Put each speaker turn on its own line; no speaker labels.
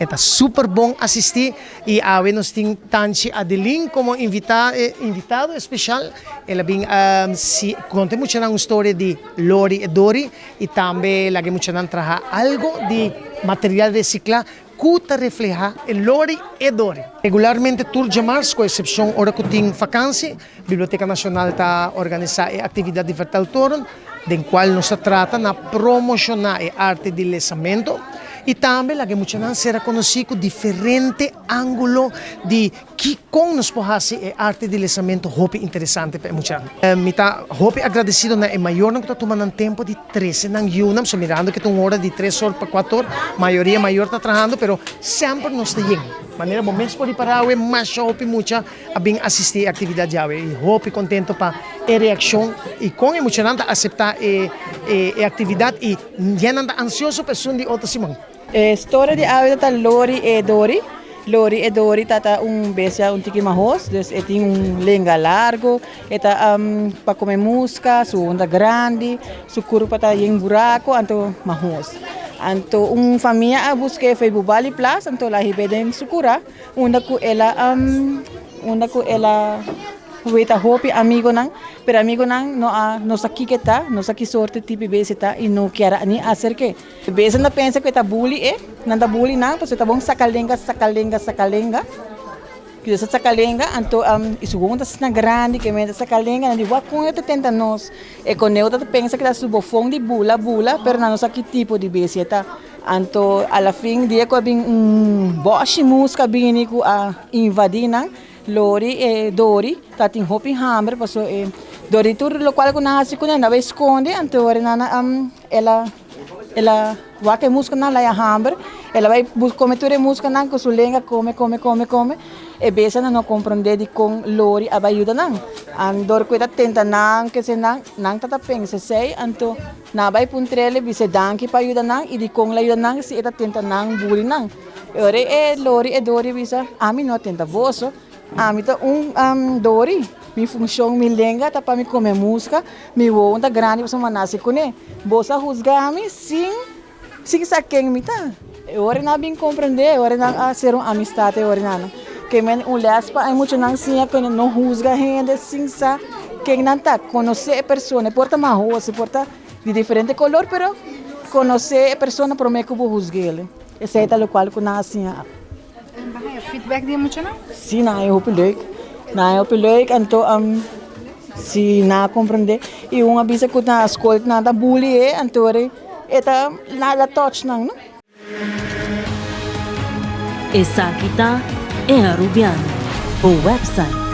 E ta super bon asisti y awe nos tin Tanchi Adeline como invita invitado especial. El a bin si conta e muchanan un storia di Lori e Dori y tambe laga e muchanan traha algo di material recicla cu ta refleha e Lori e Dori. Regularmente tur djamars, cu excepcion ora cu tin vakantie, Biblioteca Nacional ta organisa e actividad di Verteltoren, den cual nos ta trata na promociona e arte di lesamento y tambe laga e muchanan sera conoci cu diferente angulo di kikon nos por haci e arte di lesamento hopi interesante pa e muchanan. Mi ta hopi agradecido na e mayornan cu ta tuma nan tempo di trece nan yiunan, pasobra mirando cu ta un ora di tres or pa cuatro or, mayoria mayor ta trahando, pero semper nos ta yen. Manera bo mes por ripara awe masha hopi mucha a bin asisti e actividad djawe y hopi contento pa e reaccion y con e muchanan ta acepta e e actividad y ya nan ta ansioso pa esun di otro siman.
E storia di awe ta Lori e Dori. Lori e Dori ta ta un bestia un tiki mahos, dus e tin un lenga largo, e ta pa come musca, su honda grandi, su curpa ta yen buraco, anto mahos. Anto un famia a busca e for Bubali Plas, anto el a hiba den su cura. Unda ku el a unda ku el a weta hopi amigonan, pero amigonan no a no sa kiko e ta, no sa ki sorte tipo di bes e ta i no kier a ni aserk'é. Bes nan ta pensa ku e ta buli e, nan ta buli nan pasobra e ta bon saka lenga, saka lenga, saka lenga. Kios a saka lenga anto i su wowo ta asina grandi ke men ta saka lenga nan di wak kon e ta tenta nos. E koneu ta pensa ku ta su bofon di bula bula pero nan no sa ki tipo di bestia e ta. Anto a la fin dia ku a bin un bòshi muska bini ku a invadí nan, Lori e Dori ta tin hopi hamber pasobra e dor di tur lokual ku nan hasi kuné nan bai skonde anto ora nan a el a el a wak e muskanan la e hamber el a bai kome tur e muskanan ku su lenga kome kome kome kome e bestianan no komprondé dikon Lori a bai yuda nan an dor ku e ta tenta nan kese nan nan ta ta pensa esei anto Nan bai puntr'el bis'é danki pa yuda nan i dikon el a yuda nan si e ta tenta nan buri nan. E ora e lori e dori bisa, Ami no a tenta boso, ami ta un dori, mi funshon, mi lenga ta pa mi kome muska, mi wowo ta grandi pasobra mi a nase kuné. Boso a husga mi sin sin sa ken mi ta. E ora nan a bin komprendé, e ora nan a sera un amistat e ora nan. Ke men un lès pa e muchanan siña ku no husga hende sin sa ken nan ta. Konosé e persona, e por ta mahos, e por ta di diferente kolor, pero konosé e persona promé ku bo husg'el. Esei ta lokual ku nan a siña.
Bo haña feedback di e muchanan?
Sí, nan haña hopi leuk. Nan haña hopi leuk, anto si nan a komprendé. I un a bisa ku na skol nan ta bully e, anto e ta la touch nan, no?
Esaki ta E Arubiano, bo website.